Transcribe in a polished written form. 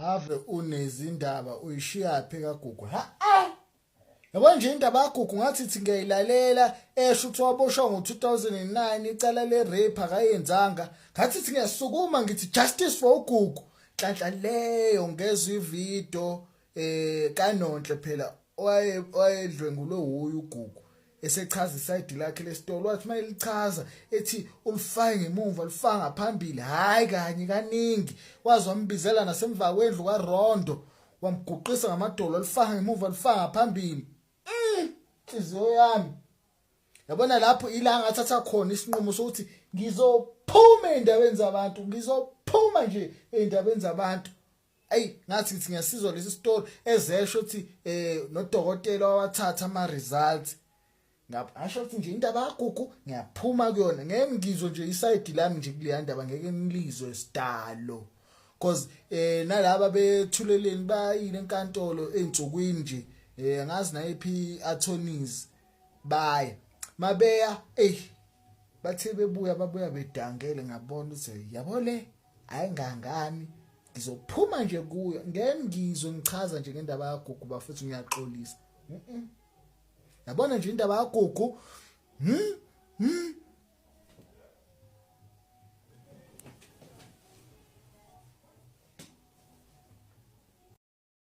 Ave unezindaba uyishiyaphi kaGugu? Ha ah! Yabo nje indaba kaGugu ngathi thi ngiyayilalela esho ukuthi waboshwa ngo-2009 icala le-rape akayenzanga. Ngathi thi ngiyasukuma ngithi justice for uGugu. Nhlanhla leyo ngezwe ivideo kaNonhle phela owayedlwengulwe wuye uGugu. Esechaza isayidi lakhe lesitolo wathi mayelichaza ethi ulifake ngemumva lifaka ngaphambili hayi kanye kaningi waze wambizela nasemva kwendlu kaRondo wamguqisa ngamadolo lifaka ngemuva lifaka ngaphambili. Inhliziyo yami yabona lapho ila ngathatha khona isinqumo sokuthi ngizophuma ey'ndabeni zabantu, ngizophuma nje ey'ndabeni zabantu. Ayi ngathi ngithi ngiyasizwa lesi story ezesho ukuthi nodokotela wawathatha ama results. Ngapha asho ukuthi nje indaba kaGugu ngiyaphuma kuyona, ngeke ngizwe nje iside lami nje kuleya ndaba, ngeke ngilizwe sidalo. Because nalaba bethuleleni bayile enkantolo einsukwini nje, angazi nayiphi attorneys baya mabeya, bathe bebuya babuya bedangele, ngabona ukuthi yabo le ayingangani, ngizophuma nje kuyo, ngeke ngizwe ngichaza nje ngendaba kaGugu bafuthi ngiyaxolisa. Yabona nje indaba kaGugu.